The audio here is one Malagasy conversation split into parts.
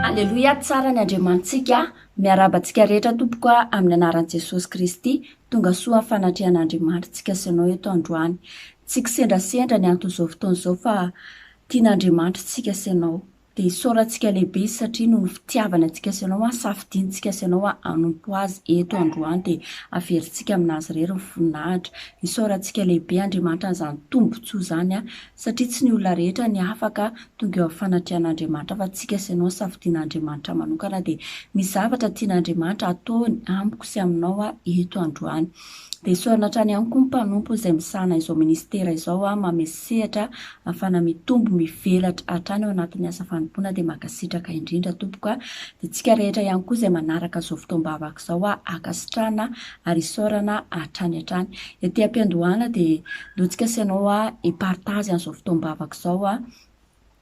Aleloia tsara ny Andriamanitsika, miarahaba antsika rehetra tompoko a amin'ny anaran'i Jesosy Kristy, tonga soa amin'ny fanatrehan'Andriamanitsika sy anao eto androany. Tsy kisendrasendra ny anton'izao fotoana izao fa tian'Andriamanitra isika sy ianao. Dia isaorantsika lehibe Izy satria noho ny fitiavany antsika sy ianao, safidiantsika sy ianao hanompo Azy eto androany dia averintsika aminazy irery ny voninahitra. Isaorantsika lehibe Andriamanitra an'izany tombontsoa izany satria tsy ny olona rehetra ny afaka tonga eo amin'ny fanatrehan'Andriamanitra fa tsika sy ianao safidian'Andriamanitra manokana dia misy zavatra tian'Andriamanitra ataony amiko sy aminao eto androany. Dia isaorana hatrany ihany koa ny mpanompo izay misahana izao ministera izao manome sehatra ahafahana mitombo mivelatra hatrany ao anatin'ny asa fanompoana dia mankasitraka indrindra tompoko a! Dia tsika rehetra ihany koa izay manaraka izao fotoam-bavaka izao ankasitrahana ary isaorana hatrany hatrany. Ety am-piandohana dia ndeontsika sy ianao hi-partage an'izao fotoam-bavaka izao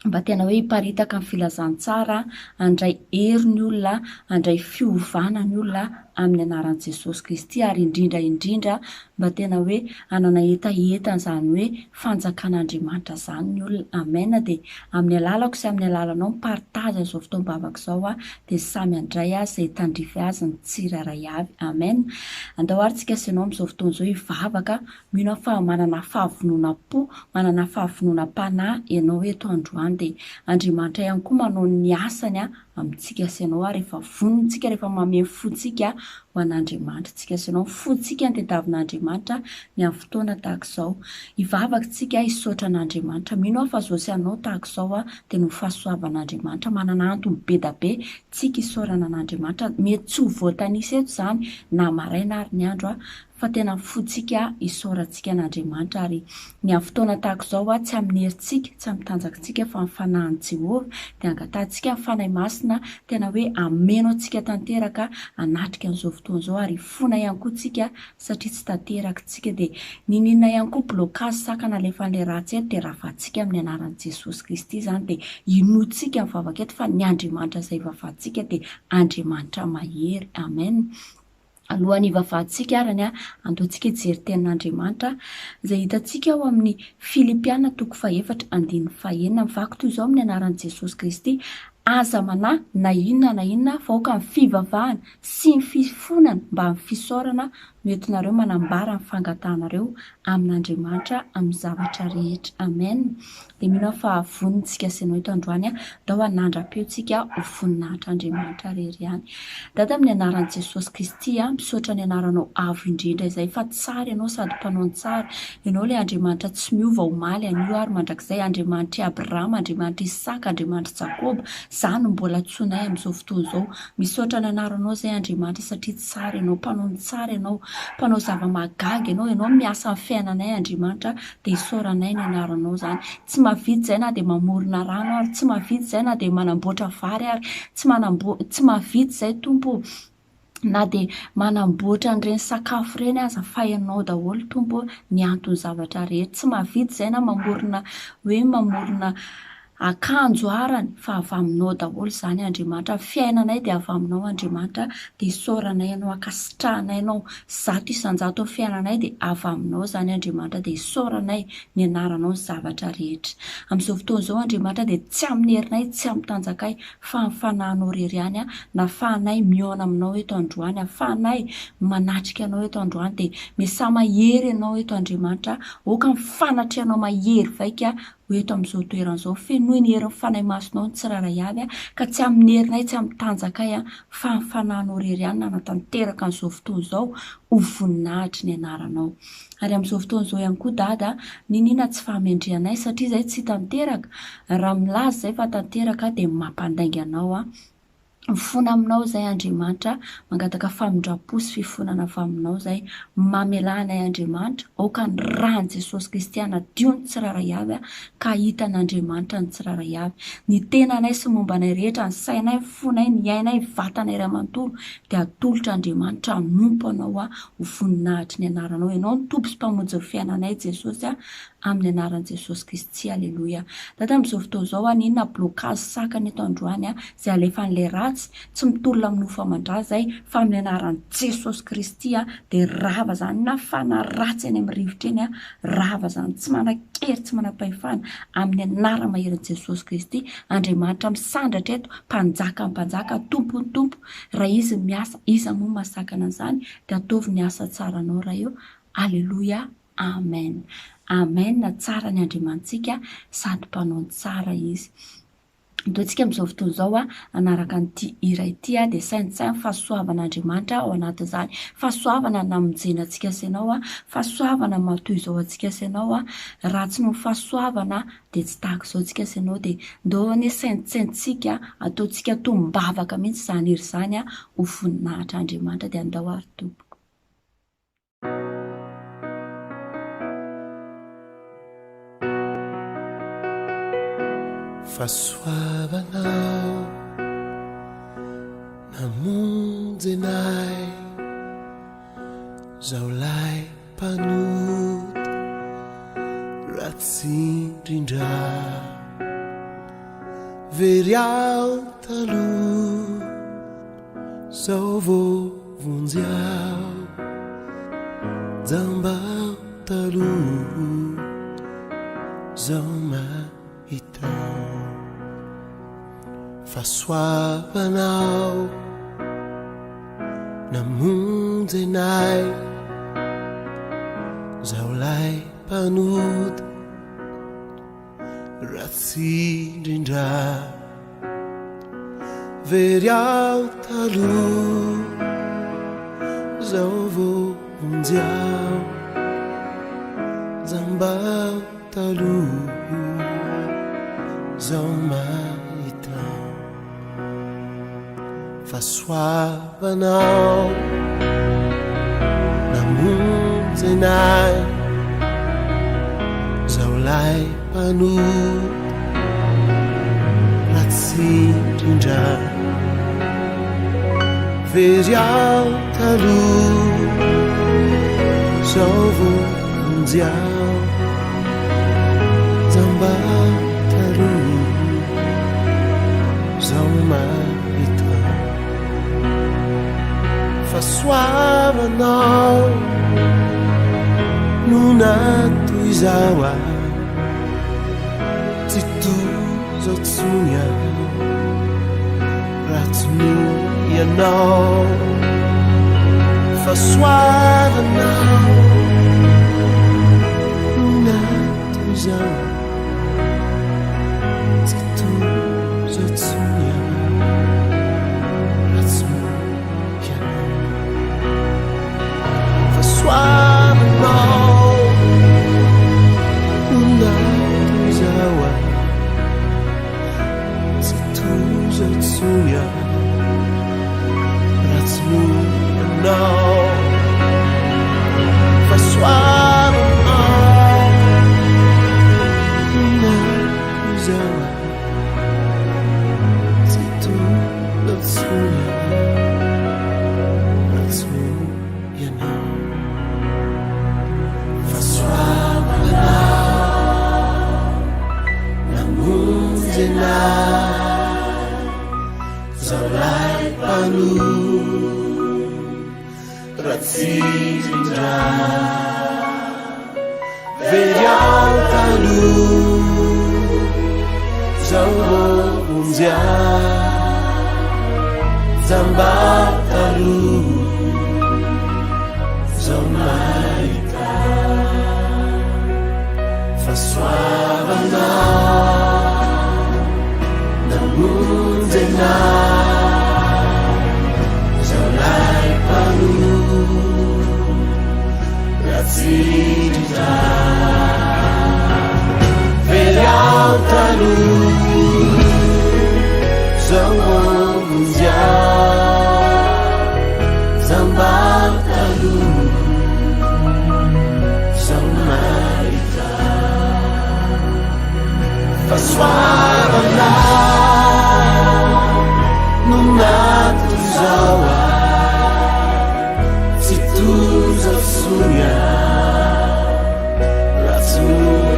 mba tena hoe hiparitaka ny filazantsara, handray hery ny olona, handray fiovana ny olona amin'ny anaran'i Jesosy Kristy ary indrindra indrindra mba tena hoe hanana hetaheta an'izany hoe fanjakan'Andriamanitra izany ny olona. Amen. Dia amin'ny alalako sy amin'ny alalanao mi-partage an'izao fotoam-bavaka izao aho dia samy handray azy izay tandrify azy ny tsirairay avy. Amen. Andao ary tsika sy ianao amin'izao fotoana izao hivavaka Mino aho fa manana fahavononam-po, manana fahavononam-panahy ianao eto androany. Dia Andriamanitra ihany koa manao ny asany amintsika sy ianao ary rehefa vonona isika, rehefa mamehy ny fontsika ho an'Andriamanitra isika sy ianao, ny fontsika no tadiavin'Andriamanitra ny amin'ny fotoana tahaka izao. Hivavaka isika, hisaotra an'Andriamanitra. Mino aho fa izao sy ianao tahaka izao dia noho ny fahasoavan'Andriamanitra. Manana antony be da be tsika hisaorana an'Andriamanitra. Mety tsy ho voatanisa eto izany na maraina ary ny andro fa tena ny fontsika isaorantsika an'Andriamanitra ary ny amin'ny fotoana tahaka izao tsy amin'ny herintsika, tsy amin'ny tanjakintsika fa amin'ny fanahin'i Jehovah dia angatahantsika ny Fanahy Masina tena hoe hameno antsika tanteraka hanatrika an'izao fotoana izao ary hifona ihany koa tsika satria tsy tanteraka tsika dia niniana ihany koa blocage sakana alefan'ilay ratsy eto dia ravantsika amin'ny anaran'i Jesosy Kristy izany dia inoantsika ny vavaka eto fa ny Andriamanitra izay ivavahantsika dia Andriamanitra mahery. Amen. Alohan'ny hivavahantsika arany, andeontsika hijery tenin'Andriamanitra izay hitantsika ao amin'ny Filipiana toko fahefatra andininy fahenina. Mivaky toy izao amin'ny anaran'i Jesosy Kristy, Aza manahy na inona na inona fa aoka ny fivavahana sy ny fifonana mbamin'ny fisaorana no entinareo manambara ny fangatahanareo amin'Andriamanitra amin'ny zavatra rehetra. Amen. Dia mino aho fa vonona isika sy ianao eto androany. Ndao hanandra-peo tsika ho voninahitr'Andriamanitra irery ihany. Dada amin'ny anaran'i Jesosy Kristy aho misaotra ny anaranao avo indrindra izay fa tsara ianao sady mpanao ny tsara. Ianao ilay Andriamanitra tsy miova omaly, anio ary mandrakizay. Andriamanitr'i Abrahama, Andriamanitr'i Isaka, Andriamanitr'i Jakoba. Izaho no mbola antsoinay amin'izao fotoana izao. Misaotra ny anaranao izay Andriamanitra satria tsara ianao, mpanao ny tsara ianao, mpanao zava-mahagaga ianao, ianao miasa amin'ny fiainanay Andriamanitra dia isaoranay ny anaranao izany. Tsy mahavita izay na dia mamorona rano ary, tsy mahavita izay na dia manamboatra vary ary, tsy manambo- tsy mahavita izay Tompo o, na dia manamboatra an'ireny sakafo ireny aza fa ianao daholo Tompo o ny anton'ny zavatra rehetra. Tsy mahavita izay na mamorona hoe mamorona akanjo arany fa avy aminao daholo izany Andriamanitra, ny fiainanay dia avy aminao Andriamanitra dia isaoranay Ianao, ankasitrahanay Ianao, 100% ny fiainanay dia avy aminao izany Andriamanitra dia isaoranay ny anaranao ny zavatra rehetra. Amin'izao fotoana izao Andriamanitra dia tsy amin'ny herinay, tsy amin'ny tanjakay fa amin'ny fanahinao irery ihany nafahanay mihaona aminao eto androany, afahanay manatrika anao eto androany dia miasà mahery Ianao eto Andriamanitra, aoka ny fanatrehanao mahery vaika ho eto amin'izao toerana izao. Fenoy ny herin'ny Fanahy Masinao ny tsirairay avy, ka tsy amin'ny herinay, tsy amin'ny tanjakay, fa ny Fanahinao irery ihany nanatanteraka an'izao fotoana izao ho voninahitry ny anaranao. Ary amin'izao fotoana izao ihany koa Dada, niniana tsy fahamendrehanay satria izay tsy tanteraka, raha milaza izay fa tanteraka dia mampandainga anao aho. Mifona aminao izay Andriamanitra, mangataka famindram-po sy fifonana avy aminao izay. Mamelà anay Andriamanitra, aoka ny ràn'i Jesosy Kristy hanadio ny tsirairay avy ka hahita an'Andriamanitra ny tsirairay avy. Ny tenanay sy ny momba anay rehetra, ny sainay, ny fonay, ny ainay, ny vatanay iray manontolo dia atolotra Andriamanitra hanompo Anao ho voninahitry ny anaranao. Ianao no Tompo sy Mpamonjy ny fiainanay Jesosy a. Amin'ny anaran'i Jesosy Kristy Aleloia. Dada amin'izao fotoana izao an, inona blocage sakana eto androany an, izay alefan'ilay ratsy, tsy mitolona amin'ny nofo aman-drà izay, fa amin'ny anaran'i Jesosy Kristy an, dia rava izany, na fanahy ratsy any amin'ny rivotra eny an, rava izany, tsy manan-kery, tsy manam-pahefana, amin'ny anara-maherin'i Jesosy Kristy, Andriamanitra misandratra eto, Mpanjakan'ny mpanjaka, Tompon'ny tompo, raha Izy miasa, iza moa mahasakana an'izany, dia ataovy ny asa tsaranao Ray ô, Aleloia. Amen Amen tsara ny Andriamanitsika sady mpanao ny tsara izy. Ndao tsika amin'izao fotoana izao hanaraka an'ity hira ity dia saintsaino fahasoavan'Andriamanitra ao anatin'izany. Fahasoavana namonjena antsika sy ianao, fahasoavana maha toy izao antsika sy ianao. Raha tsy noho ny fahasoavana dia tsy tahaka izao tsika sy ianao dia ndao anie saintsaintsika ataontsika tombavaka mihitsy izany hira izany ho voninahitr'Andriamanitra dia andao ary tompoko. Fahasoavanao namonjy anay Zaho lay mpanota ratsy indrindra Very aho taloha Zao vao vonjy aho Jamba aho taloha Zao mahita Fahasoavanao Namonjy anay Zaho lay mpanota Ratsy indrindra Very aho taloha Zao vao vonjy aho Jamba aho taloha Zao mahita Fahasoavanao Namonjy anay Zaho lay mpanota Ratsy indrindra Very aho taloha Zao vao vonjy aho Jamba aho taloha Zao mahita Fahasoavanao No natoy izao ahy Tsy toy izao tsony aho Raha tsy noho ianao Fahasoavanao No natoy izao ahy Tsy toy izao tsony aho Raha tsy noho ianao Fahasoavanao No natoy izao ahy Tsy toy izao tsony aho Raha tsy noho ianao Fahasoavanao No natoy izao ahy Tsy toy izao tsony aho Raha tsy noho ianao Fahasoavanao Namonjy anay Zaho lay mpanota Ratsy indrindra Very aho taloha Zaho voavonjy ahy Jamba taloha Zaho mahita Fahasoavanao Namonjy anay Zaho lay mpanota Ratsy indrindra Very aho taloha Zaho voavonjy ahy Jamba taloha Zaho mahita Fahasoavana No natoy izao ahy Tsy toy izao tsony aho Raha tsy noho.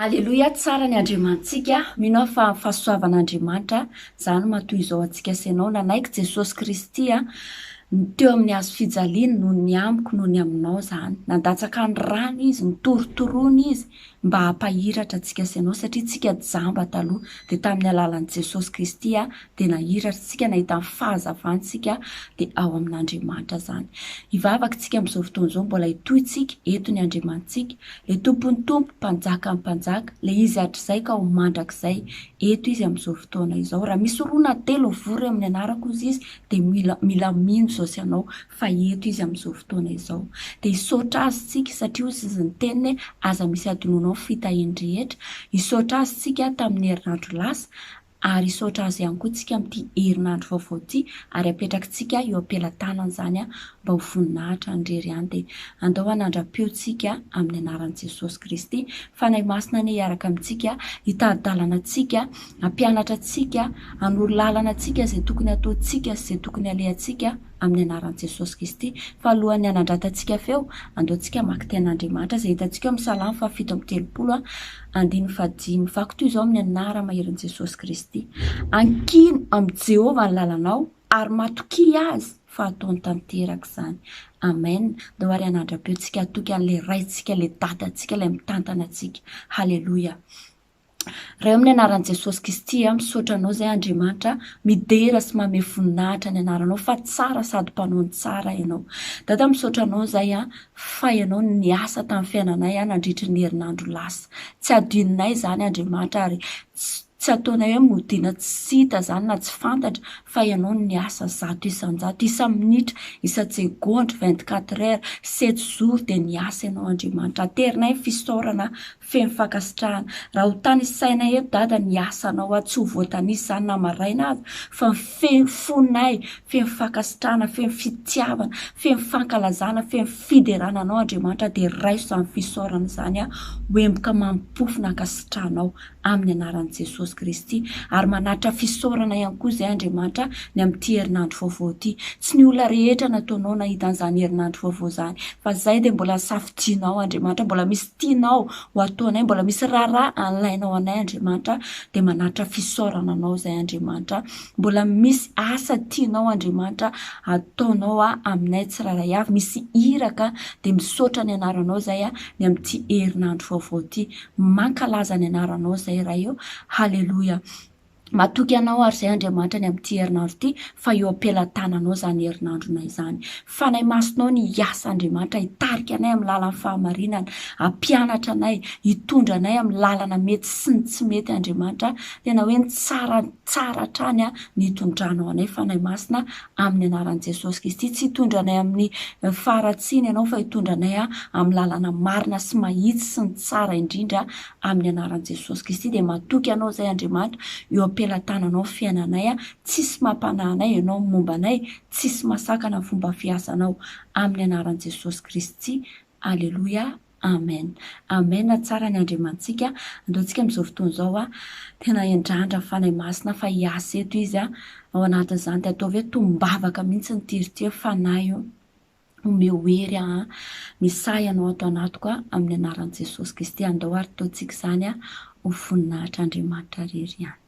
Aleloia tsara ny Andriamanitsika, mino aho fa fahasoavan'Andriamanitra zany matoa izao antsika sy ianao nanaiky Jesosy Kristy a ny teo amin'ny hazo fijaliany noho ny amiko noho ny aminao zany, nandatsaka ny rany izy, nitorotoroana izy mba hampahiratra antsika sy ianao satria tsika jamba taloha dia tamin'ny alalan'i Jesosy Kristy a dia nahiratra tsika nahita ny fahazavana tsika dia ao amin'Andriamanitra zany. Hivavaka tsika amin'izao fotoana izao mbola hitohy tsika eto ny Andriamanitsika Le Tompon'ny tompo, Mpanjakan'ny mpanjaka, le Izy hatrizay ka ho mandrakizay. Eto Izy amin'izao fotoana izao. Raha misy roa na telo mivory amin'ny anarako hozy Izy, dia mila, mila mino izao sy ianao fa eto Izy amin'izao fotoana izao. Dia hisaotra Azy tsika, satria hozy Izy niteny hoe, aza misy adinoinao ny fitahiany rehetra. Hisaotra Azy tsika tamin'ny herinandro lasa, Ary hisaotra Azy ihany koa tsika amin'ity herinandro vaovao ity ary apetrakitsika eo am-pelatanany izany mba ho voninahitra any irery ihany. Dia andao hanandra-peo tsika amin'ny anaran'i Jesosy Kristy. Fanahy Masina anie hiaraka amintsika, hitari-dalana antsika, hampianatra antsika, hanoro lalana antsika izay tokony hataontsika sy izay tokony halehantsika. amin'ny anaran'i Jesosy Kristy. Fa alohan'ny hanandratantsika feo, andao tsika hamaky tenin'Andriamanitra izay hitantsika ao amin'ny Salamo faha 37 andininy fahadimy. Vaky toy izao amin'ny anara-maherin'i Jesosy Kristy. Ankino amin'i Jehovah ny lalanao ary matokia Azy fa hataony tanteraka izany. Amen. Andao ary hanandra-peo tsika hatoky an'ilay Raintsika, ilay Dadantsika, ilay mitantana antsika. Haleloia. Ray o amin'ny anaran'i Jesosy Kristy aho misaotra anao izay Andriamanitra midera sy mamehy voninahitra ny anaranao fa tsara sady mpanao ny tsara ianao. Dada misaotra anao izay aho fa ianao no niasa tamin'ny fiainanay aho nandritry ny herinandro lasa. Tsy adinonay izany Andriamanitra ary tsy ataonay hoe modiana tsy hita izany na tsy fantatra fa ianao no niasa 100%, isa-minitra, isa-tsegondra, 24 heures, sept jours dia niasa ianao Andriamanitra. Aterinay ny fisaorana Feno fankasitrahana. Raha ho tanisaina eto Dada ny asanao aho tsy ho voatanisa izany na maraina aza fa feno fonay, feno fankasitrahana, feno fitiavana, feno fankalazana, feno fiderana anao Andriamanitra dia raiso izany fisaorana izany aho ho emboka mampofona ankasitrahanao amin'ny anaran'i Jesosy Kristy ary manatitra fisaorana ihany koa izay Andriamanitra ny amin'ity herinandro vaovao ity. Tsy ny olona rehetra nataonao nahita an'izany herinandro vaovao izany fa izay dia mbola safidianao Andriamanitra, mbola misy tianao ho ataonay, mbola misy raharaha alainao anay Andriamanitra dia manatitra fisaorana anao izay Andriamanitra. Mbola misy asa tianao Andriamanitra ataonao aminay tsirairay avy, misy iraka dia misaotra ny anaranao izay ny amin'ity herinandro vaovao ity. Mankalaza ny anaranao izay Ray ô. Haleloia. Matoky anao ary izay Andriamanitra ny amin'ity herinandro ity fa eo am-pelatananao izany herinandronay izany. Fanahy Masinao ny hiasa Andriamanitra hitarika anay amin'ny lalan'ny fahamarinana, hampianatra anay, hitondra anay amin'ny lalana mety sy ny tsy mety Andriamanitra. Tena hoe ny tsara tsara hatrany ny hitondranao anay Fanahy Masina amin'ny anaran'i Jesosy Kristy. Tsy hitondra anay amin'ny faharatsiana ianao fa hitondra anay amin'ny lalana marina sy mahitsy sy ny tsara indrindra amin'ny anaran'i Jesosy Kristy dia matoky anao izay Andriamanitra eo am-pelatananao ny fiainanay tsisy mampanahy anay ianao ny momba anay tsisy masakana ny fomba fiasanao amin'ny anaran'i Jesosy Kristy Aleloia Amen Amen tsara ny Andriamanitsika andao tsika amin'izao fotoana izao a tena endrandra ny Fanahy Masina fa hiasa eto izy a ao anatin'izany dia ataovy hoe tombavaka mihitsy ny tirotiro Fanahy io Omeo hery aho an, misaha ianao ato anatiko an, amin'ny anaran'i Jesosy Kristy, andao ary ataontsika izany an, ho voninahitr'Andriamanitra irery ihany.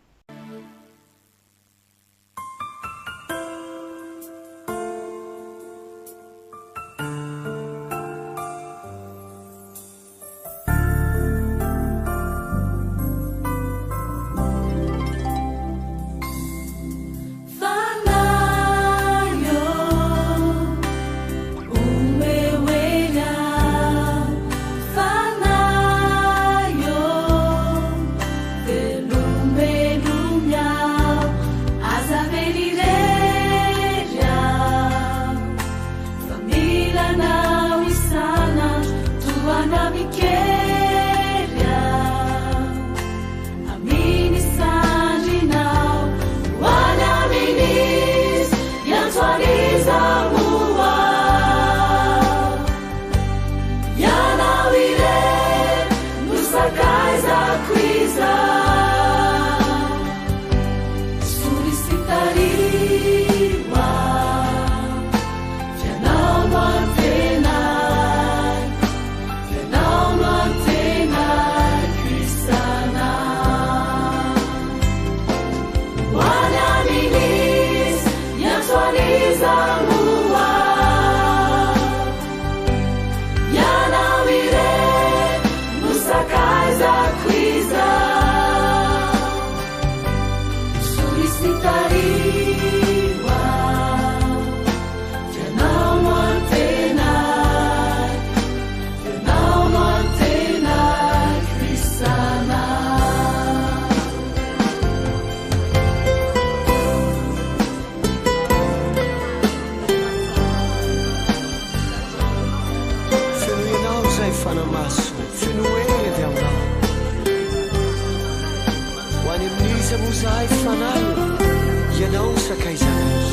sakaizanay.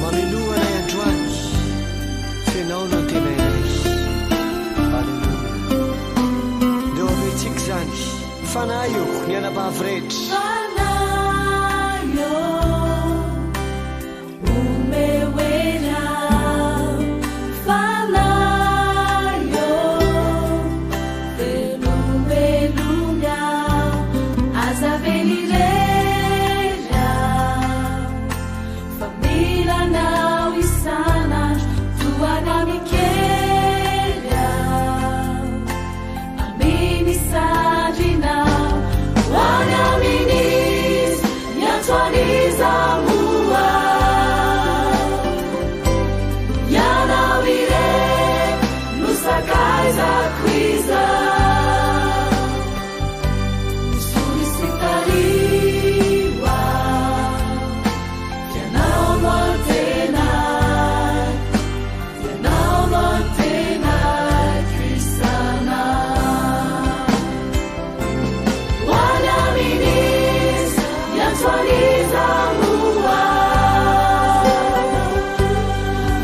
Mamenoa anay androany, f'Ianao no antenainay. Aleloia. Ndeho averintsika izany. Fanahy ô, ny anabavy rehetra. Fanahy ô, omeo hery aho. Fanahy ô, velombelony aho. Aza avela irery aho, fa mila anao isan'andro. Tohana mikery aho, amin'ny sandrinao. Ho any amin'iza, miantso an'iza moa? Ianao irery no sakaizako izao. Zory sy tariho aho, f'ianao no antenaiko, f'ianao no antenaiko isan'andro. Ho any amin'iza, miantso an'iza moa?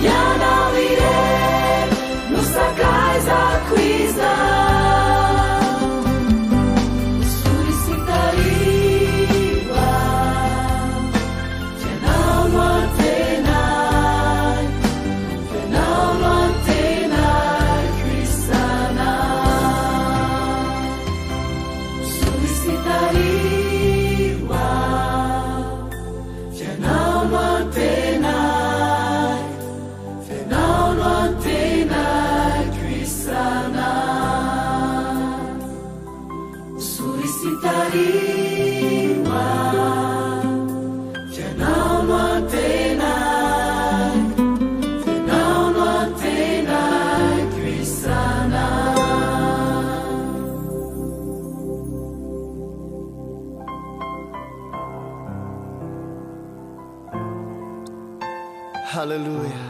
Ianao irery no sakaizako izao. Zory sy tariho aho, f'ianao no antenaiko, f'ianao no antenaiko isan'andro. Zory sy tariho aho, f'ianao no antenaiko, f'ianao no antenaiko isan'andro. Zory sy tariho aho, f'ianao no antenaiko, f'ianao no antenaiko isan'andro. Haleloia.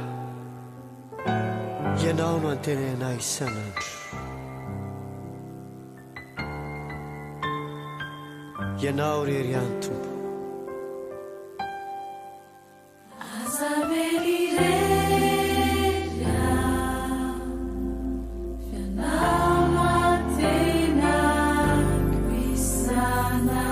Ianao no antenainay isan'andro. Ianao irery ihany Tompo. Aza avela irery aho, f'ianao no antenaiko isan'andro.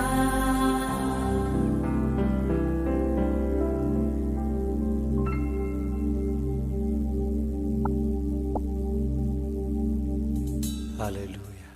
Aleloia.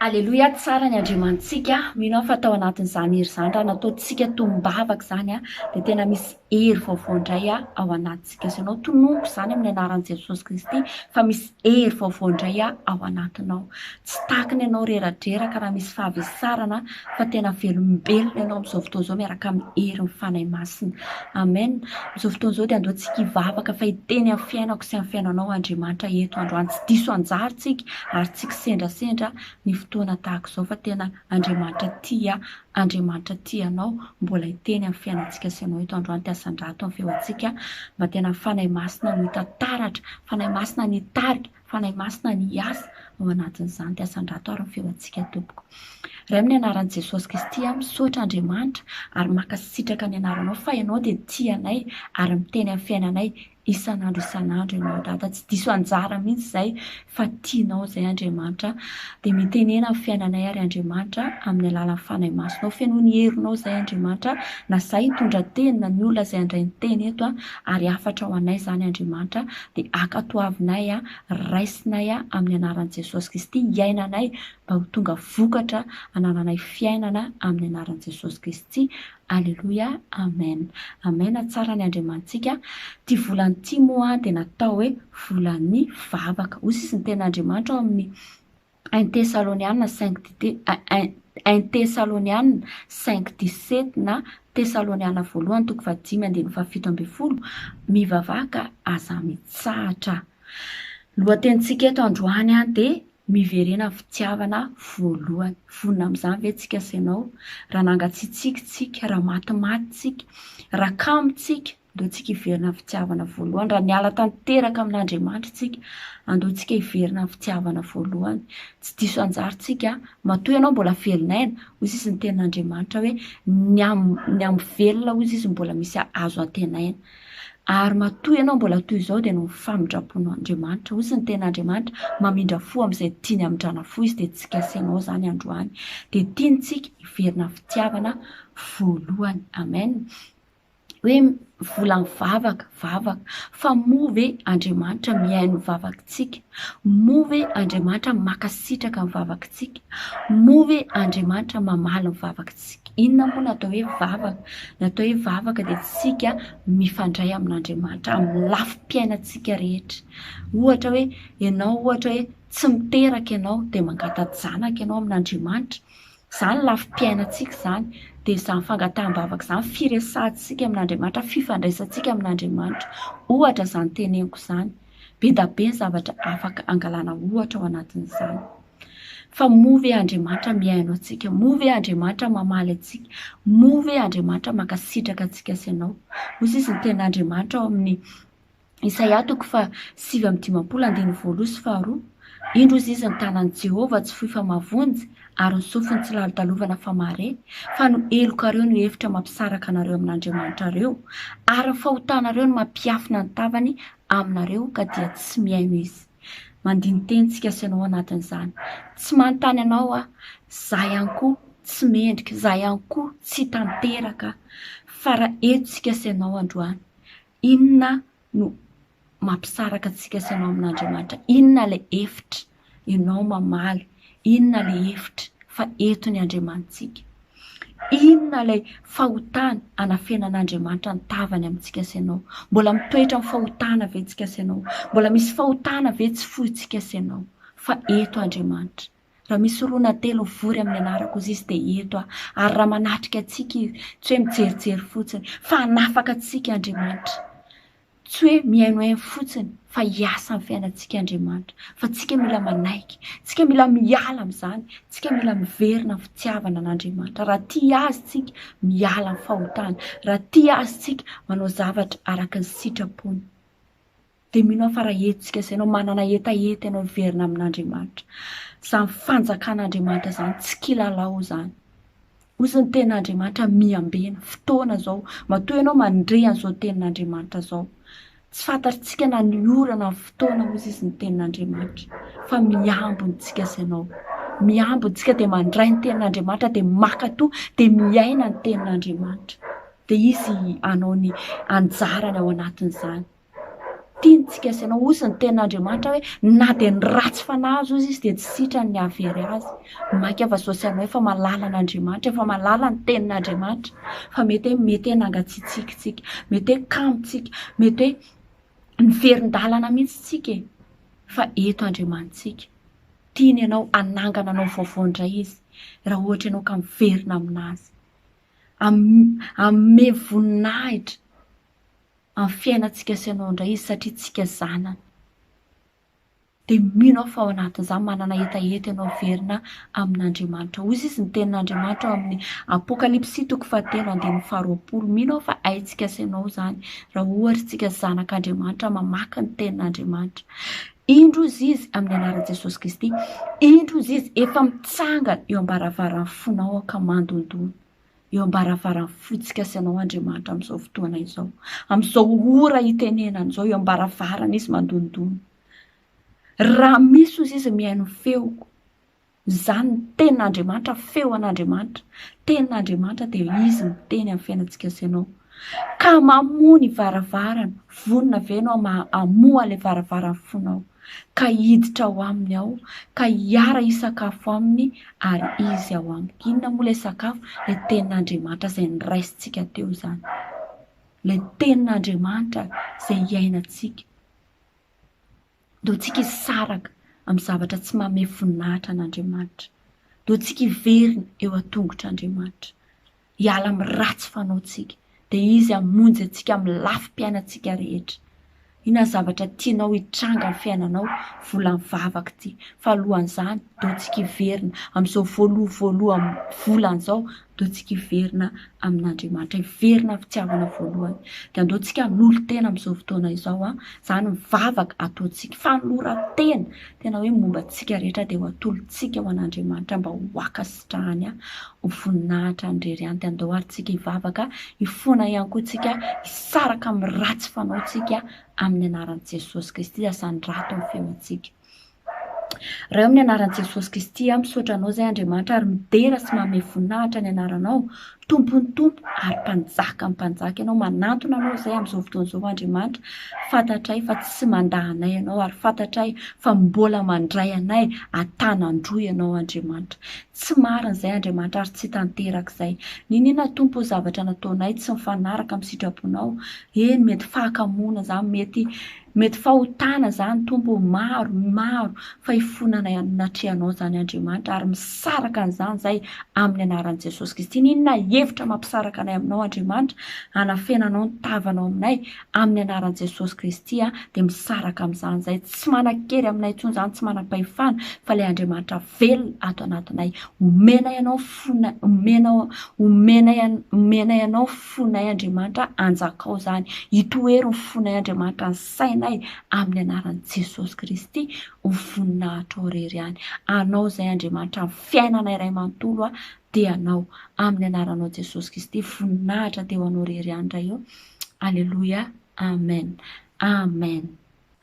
Aleloia, tsara ny Andriamanitsika. Mino aho fa tao anatin'izany hery izany, raha nataontsika tombavaka izany, dia tena misy hery vaovao indray ao anatintsika sy ianao. Tononiko izany amin'ny anaran'i Jesosy Kristy fa misy hery vaovao indray ao anatinao. Tsy takina ianao reradreraka raha misy fahavesarana fa tena velombelona ianao amin'izao fotoana izao miaraka amin'ny herin'ny Fanahy Masina. Amen. Amin'izao fotoana izao dia andao tsika hivavaka fa hiteny amin'ny fiainako sy amin'ny fiainanao Andriamanitra eto androany. Tsy diso anjara tsika ary tsy kisendrasendra ny fotoana tahaka izao fa tena Andriamanitra tia, Andriamanitra tia anao, mbola hiteny amin'ny fiainantsika sy ianao eto androany dia asandrato ny feontsika mba tena Fanahy Masina no hita taratra, Fanahy Masina ny hitarika, Fanahy Masina ny hiasa ao anatin'izany dia asandrato ary ny feontsika tompoko. Ray amin'ny anaran'i Jesosy Kristy aho misaotra Andriamanitra ary mankasitraka ny anaranao fa ianao dia tia anay ary miteny amin'ny fiainanay isan'andro isan'andro ianao dada tsy diso anjara mihitsy izay fa tianao izay Andriamanitra dia mitenena amin'ny fiainanay ary Andriamanitra amin'ny alalan'ny Fanahy Masinao fenoy ny herinao izay Andriamanitra na izahay hitondra teny na ny olona izay handray ny teny eto ary hafatra ho anay izany Andriamanitra dia ankatoavinay raisinay amin'ny anaran'i Jesosy Kristy hiainanay mba ho tonga vokatra anananay fiainana amin'ny anaran'i Jesosy Kristy Aleloia Amen Amen tsara ny Andriamanitsika Ity volana ity moa dia natao hoe volan'ny vavaka Hoy sisa ny tenin'Andriamanitra ao amin'ny Un Tesaloniana cinq Un Tesaloniana cinq dix-sept na Tesaloniana voalohany toko fahadimy andininy fahafito ambin'ny folo Mivavaha ka aza mitsahatra Lohatenintsika eto androany dia Miverena amin'ny fitiavana voalohany. Vonona amin'izany ve tsika sy ianao? Raha nangatsiatsiaka tsika, raha matimaty tsika, raha kamo tsika. Andao tsika hiverina amin'ny fitiavana voalohany. Raha niala tanteraka amin'Andriamanitra isika, andao tsika hiverina amin'ny fitiavana voalohany. Tsy diso anjara tsika, matoa ianao mbola velon'aina, hoy izy ny tenin'Andriamanitra hoe ny amin'ny ny amin'ny velona hoy izy mbola misy azo antenaina. Ary matoa ianao mbola toy izao dia noho ny famindram-pon'Andriamanitra. Hoy ny tenin'Andriamanitra, mamindra fo amin'izay tiany hamindrana fo izy dia tsika sy ianao izany androany. Dia tiany tsika hiverina amin'ny fitiavana voalohany. Amen. Hoe vola mivavaka, vavaka. Fa moa ve Andriamanitra mihaino ny vavakitsika? Moa ve Andriamanitra mankasitraka ny vavakitsika? Moa ve Andriamanitra mamaly ny vavakitsika? Inona moa no atao hoe vavaka? Ny atao hoe vavaka dia tsika mifandray amin'Andriamanitra amin'ny lafim-piainantsika rehetra. Ohatra hoe ianao ohatra hoe tsy miteraka ianao dia mangata-janaka ianao amin'Andriamanitra. Izany lafim-piainantsika izany, dia izany fangataham-bavaka izany, firesahantsika amin'Andriamanitra, fifandraisantsika amin'Andriamanitra. Ohatra izany teneniko izany. Be da be ny zavatra afaka angalana ohatra ao anatin'izany. Fa moa ve Andriamanitra mihaino antsika? Moa ve Andriamanitra mamaly antsika? Moa ve Andriamanitra mankasitraka antsika sy ianao? Hoy izy ny tenin'Andriamanitra ao amin'ny Isaia toko faha 59 andininy voaloha sy faharoa, Indro hozy izy ny tanan'i Jehovah tsy fohy fa mahavonjy, ary ny sofiny tsy lalodalovana fa mahare, fa ny helokareo no efitra mampisaraka anareo amin'Andriamanitrareo, ary ny fahotanareo no mampiafina ny tavany aminareo ka dia tsy mihaino Izy. Mandini-teny tsika sy ianao anatin'izany. Tsy manontany anao aho, za ihany koa tsy mendrika, za ihany koa tsy tanteraka, fa raha eto tsika sy ianao androany, Inona no mampisaraka antsika sy ianao amin'Andriamanitra? Inona ilay efitra ianao mamaly? Inona ilay efitra fa eto ny Andriamanitsika? Inona ilay fahotana anafenan'Andriamanitra ny tavany amintsika sy ianao? Mbola mitoetra amin'ny fahotana ve tsika sy ianao? Mbola misy fahotana ve tsy fointsika sy ianao? Fa eto Andriamanitra. Raha misy roa na telo mivory amin'ny anarako hozy izy dia eto aho. Ary raha manatrika antsika izy, tsy hoe mijerijery fotsiny, fa hanafaka antsika Andriamanitra. Tsy hoe mihainohaino fotsiny, fa hiasa amin'ny fiainantsika Andriamanitra. Fa tsika mila manaiky, tsika mila miala amin'izany, tsika mila miverina amin'ny fitiavana an'Andriamanitra. Raha tia Azy tsika, miala amin'ny fahotana. Raha tia Azy tsika, manao zavatra araka ny sitrapony. Dia mino aho fa raha hetsika izay ianao, manana hetaheta ianao hiverina amin'Andriamanitra. Izany fanjakan'Andriamanitra izany tsy kilalao izany. Hozy ny tenin'Andriamanitra miambena, fotoana izao. Matoa ianao mandre an'izao tenin'Andriamanitra izao. Tsy fantatritsika na ny ora na ny fotoana hozy izy ny tenin'Andriamanitra. Fa miambina tsika sy ianao. Miambina tsika dia mandray ny tenin'Andriamanitra dia mankatò dia miaina ny tenin'Andriamanitra. Dia izy hanao ny anjarany ao anatin'izany. Tiantsika sy ianao. Hozy ny tenin'Andriamanitra hoe na dia ny ratsy fanahy aza hozy izy dia tsy sitrany ny hahavery azy. Mainka fa zao sy ianao efa mahalala an'Andriamanitra, efa mahalala ny tenin'Andriamanitra. Fa mety hoe mety hoe nangatsiatsiaka tsika, mety hoe kamo tsika, mety hoe niverin-dalana mihitsy tsika e. Fa eto Andriamanitsika. Tiany ianao hanangana anao vaovao indray izy raha ohatra ianao ka miverina aminazy. Hanome voninahitra amin'ny fiainantsika sy ianao indray izy satria tsika zanany. Dia mino aho fa ao anatin'izany manana hetaheta ianao hiverina amin'Andriamanitra. Hoy izy ny tenin'Andriamanitra ao amin'ny Apokalypsy toko fahatelo andininy faharoapolo. Mino aho fa haintsika sy ianao izany raha ohatra isika zanak'Andriamanitra mamaky ny tenin'Andriamanitra. Indro izy izy amin'ny anaran'i Jesosy Kristy. Indro izy izy efa mitsangana eo am-baravaran'ny fonao aho ka mandondona. Eo am-baravaran'ny fontsika sy ianao Andriamanitra amin'izao fotoana izao. Amin'izao ora itenenana izao, eo am-baravarana Izy mandondona. Raha misy ozy Izy mihaino ny feoko, izany ny tenin'Andriamanitra, feo an'Andriamanitra. Tenin'Andriamanitra dia Izy miteny amin'ny fiainantsika sy ianao. Ka mamoha ny varavarana, vonona ve ianao hamoha ilay varavaran'ny fonao? Ka hiditra ao aminy aho, ka hiara-hisakafo aminy, ary izy ao amiko. Inona moa ilay sakafo? Ilay tenin'Andriamanitra izay noraisintsika teo izany. Ilay tenin'Andriamanitra izay iainantsika. Ndao tsika hisaraka amin'ny zavatra tsy manome voninahitra an'Andriamanitra. Ndao tsika hiverina eo an-tongotr'Andriamanitra. Hiala amin'ny ratsy fanaontsika. Dia Izy hamonjy antsika amin'ny lafim-piainantsika rehetra. Inona ny zavatra tianao hitranga amin'ny fiainanao? Volan'ny vavaka ity. Fa alohan'izany, ndao tsika hiverina amin'izao voaloha voaloham volana izao. Andao tsika hiverina amin'Andriamanitra, hiverina amin'ny fitiavana voalohany. Dia andao tsika hanolo-tena amin'izao fotoana izao an, izany mivavaka ataontsika, fanoloran-tena, tena hoe momba antsika rehetra dia ho atolotsika ho an'Andriamanitra mba ho ankasitrahany ho voninahitra ny irery ihany. Dia andao ary tsika hivavaka, hifona ihany koa tsika, hisaraka amin'ny ratsy fanaontsika amin'ny anaran'i Jesosy Kristy, asandrato ny feontsika. Ray o amin'ny anaran'i Jesosy Kristy aho misaotra anao izay Andriamanitra ary midera sy manome voninahitra ny anaranao Tompon'ny Tompo ary Mpanjakan'ny Mpanjaka ianao manantona anao izay amin'izao fotoana izao Andriamanitra fantatray fa tsy mandà anay ianao ary fantatray fa mbola mandray anay an-tanan-droa ianao Andriamanitra tsy marina izay Andriamanitra ary tsy tanteraka izay niniana Tompo zavatra nataonay tsy mifanaraka amin'ny sitraponao eny mety fahakamoana izany mety Mety fahotana zany Tompo ô, maro, maro, fa hifonanay anatrehanao zany Andriamanitra ary misaraka an'izany zay amin'ny anaran'i Jesosy Kristy. N'inona hevitra mampisaraka anay aminao Andriamanitra, hanafenanao ny tavanao aminay amin'ny anaran'i Jesosy Kristy a, dia misaraka amin'izany zay. Tsy manan-kery aminay intsony zany, tsy manam-pahefana, fa ilay Andriamanitra velona ato anatinay. Omenay anao fonay, omenao, omenay, omenay anao fonay Andriamanitra anjakao zany itoero ny fonay Andriamanitra ny sainay amin'ny anaran'i Jesosy Kristy ho voninahitrao irery ihany anao zay Andriamanitra ny fiainanay iray manontolo a dia anao amin'ny anaranao Jesosy Kristy voninahitra dia ho anao irery ihany Ray o Aleloia Amen Amen.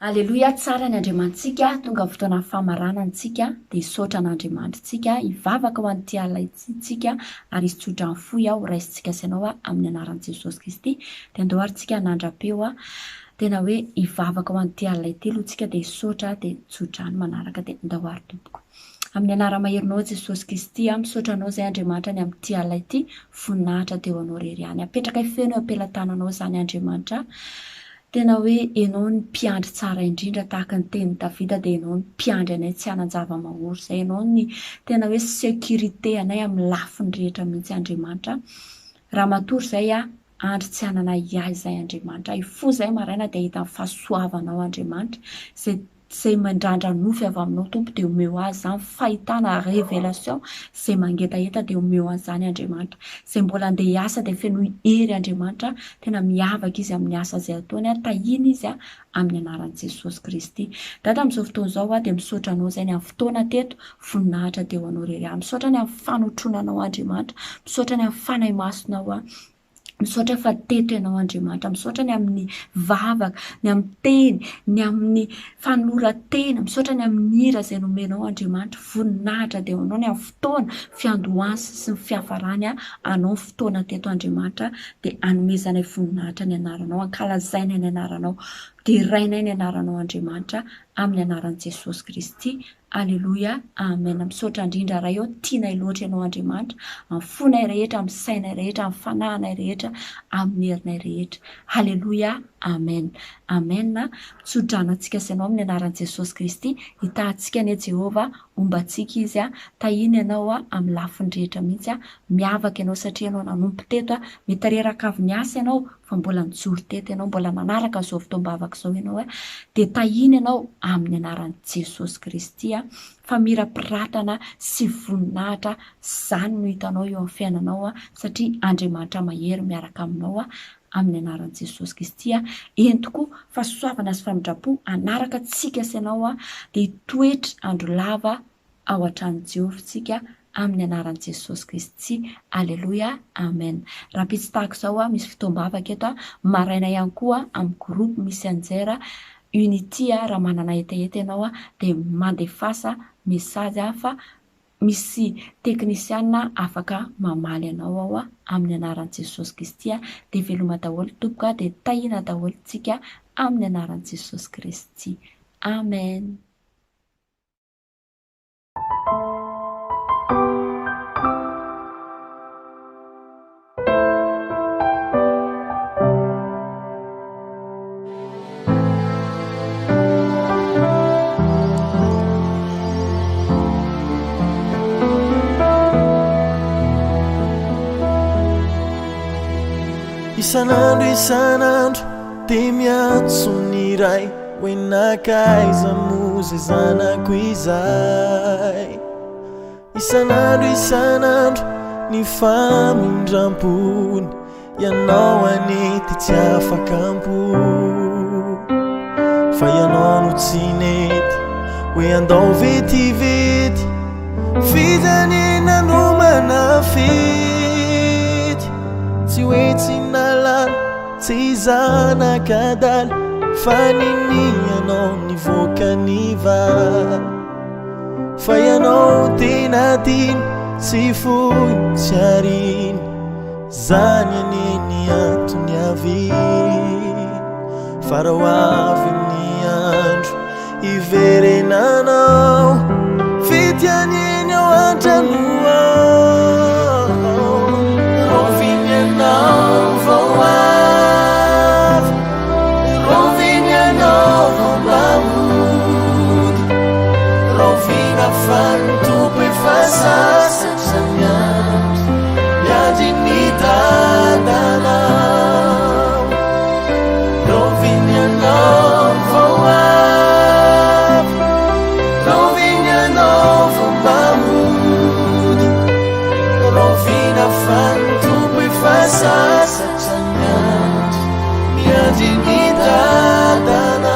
Aleloia tsara ny Andriamanitsika tonga ny fotoana famaranana tsika dia hisaotra an'Andriamanitra tsika hivavaka ho an'ity alina ity tsika ary hisy tsodrano fohy aho raisintsika sy anao amin'ny anaran'i Jesosy Kristy dia andao ary tsika hanandra-peo aho tena hoe hivavaka ho an'ity alina ity aloha tsika dia hisaotra dia tsodrano manaraka dia andao ary tompoko amin'ny anara-maherinao Jesosy Kristy aho misaotra anao izay Andriamanitra ny amin'ity alina ity voninahitra dia ho anao irery ihany apetrakay feno eo am-pelatananao izany Andriamanitra Tena hoe Ianao ny mpiandry tsara indrindra tahaka ny tenin'i Davida dia Ianao ny mpiandry anay tsy hanan-java-mahory izay Ianao ny tena hoe sécurité anay amin'ny lafiny rehetra mihitsy Andriamanitra raha matory izay aho andry tsy hanana ahiahy izay Andriamanitra hifoha izay maraina dia hahita ny fahasoavanao Andriamanitra izay Izay mandrandra nofy avy aminao Tompo dia omeo azy izany fahitana révélation izay mangetaheta dia omeo an'izany Andriamanitra izay mbola andeha hiasa dia fenoy hery Andriamanitra tena miavaka izy amin'ny asa izay ataony ary tahiana izy amin'ny anaran'i Jesosy Kristy Dada amin'izao fotoana izao aho dia misaotra anao izay ny amin'ny fotoana teto voninahitra dia ho anao irery aho misaotra ny amin'ny fanotronanao Andriamanitra misaotra ny amin'ny fanahy masinao aho Misaotra fa teto Ianao Andriamanitra. Misaotra ny amin'ny vavaka, ny amin'ny teny, ny amin'ny fanoloran-tena. Misaotra ny amin'ny hira izay nomenao Andriamanitra. Voninahitra dia ho Anao ny amin'ny fotoana fiandohany sy ny fiafarany. Anao ny fotoana teto Andriamanitra dia anomezanay voninahitra ny anaranao, ankalazainay ny anaranao, derainay ny anaranao Andriamanitra amin'ny anaran'i Jesosy Kristy. Aleloia Amen misaotra indrindra Ray ô tianay loatra ianao Andriamanitra amin'ny fonay rehetra amin'ny sainay rehetra amin'ny fanahinay rehetra amin'ny herinay rehetra Aleloia Amen Amen mitsodrano antsika sy ianao amin'ny anaran'i Jesosy Kristy hitahantsika anie Jehovah homba antsika izy a tahiny ianao a amin'ny lafiny rehetra mihitsy a miavaka ianao satria ianao nanompo teto a mety reraka avy niasa ianao fa mbola nijoro teto ianao, mbola nanaraka an'izao fotoam-bavaka izao ianao, dia tahiana ianao amin'ny anaran'i Jesosy Kristy, famirapiratana sy voninahitra izany no hitanao eo amin'ny fiainanao, satria Andriamanitra mahery miaraka aminao amin'ny anaran'i Jesosy Kristy. Eny tokoa, fahasoavana sy famindram-po hanaraka antsika sy ianao, dia hitoetra andro lava ao an-tranon'i Jehovah isika amin'ny anaran'i Jesosy Kristy. Aleloia. Amen. Rahampitso tahaka izao misy fotoam-bavaka eto, maraina ihany koa amin'ny groupe Messenger Unity raha manana hetaheta ianao dia mandefasa message fa misy teknisiana afaka mamaly anao ao amin'ny anaran'i Jesosy Kristy. Dia veloma daholo tompoko dia tahiana daholo tsika amin'ny anaran'i Jesosy Kristy. Amen. Isan'andro isan'andro dia miantso ny Ray hoe nankaiza moa izay zanako izay. Isan'andro isan'andro. ny famindrampony Ianao anie ty tsy afaka am-po Fa ianao no tsy nety Hoe andao vetivety F'izy anie nanomana fety Tsy hoe tsy nahalala Tsy zanak'adala Fa ninianao nivoaka ny vala Fa ianao tena tiany Tsy foiny tsy ariany Zany anie ny antony aviany Fa raha ho avy ny andro hiverenanao Fety anie ny ao an-trano ao Raoviana ianao vao avy Raoviana ianao vao mba hody Raoviana fa ny Tompo efa sasatra miandry Miandry ny dadanao Raoviana ianao vao avy Raoviana ianao vao mba hody Raoviana fa ny Tompo efa sasatra miandry Miandry ny dadanao.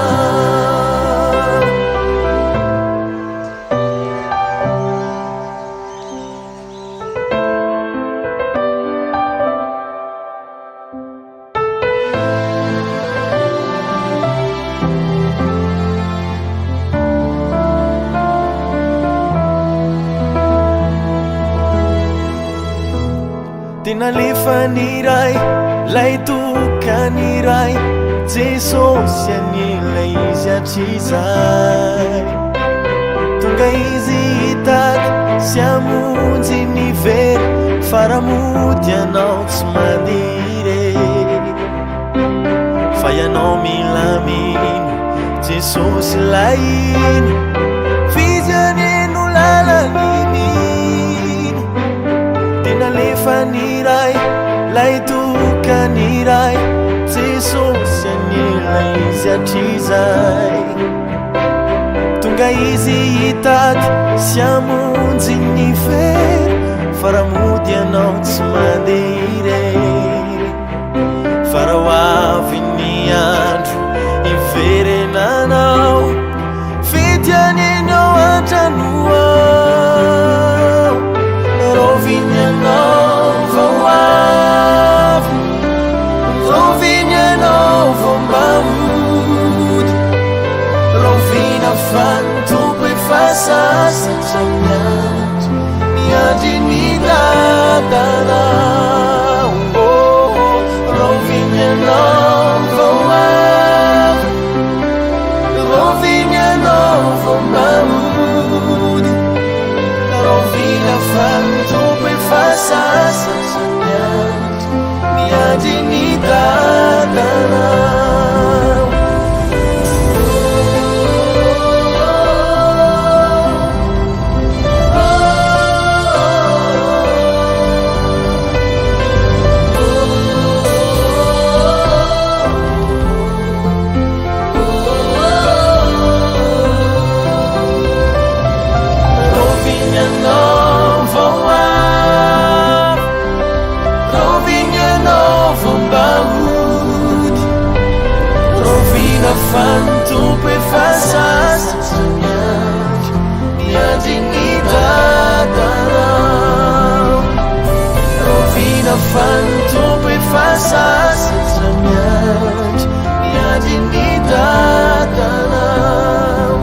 Dia nalefa ny Ray, lay tokany Ray, Jesosy anie ilay izy hatrizay. Tonga izy hitady sy hamonjy ny very, fa raha mody ianao tsy mandeha irery. Fa ianao mila mino, Jesosy ilay iny, f'izy anie no lalan'ny mino. Dia nalefa ny Ray, lay tokany Ray, Jesosy anie ilay izy hatrizay. Tonga izy hitady sy hamonjy ny very, fa raha mody ianao tsy mandeha irery. Fa raha ho avy ny andro hiverenanao, fety anie ny ao an-trano ao. Raoviana ianao vao avy? Raoviana ianao vao mba hody? Raoviana fa ny Tompo efa sasatra miandry, miandry ny dadanao. Oh, raoviana ianao vao avy? Raoviana ianao vao mba hody? Raoviana fa ny Tompo efa sasatra miandry, miandry ny dadanao. Raoviana ianao vao avy? Raoviana ianao vao mba hody? Raoviana fa ny Tompo efa sasatra miandry, miandry ny dadanao. Raoviana fa ny Tompo efa sasatra miandry, miandry ny dadanao.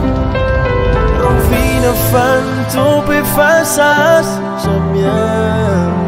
Raoviana fa ny Tompo efa sasatra miandry.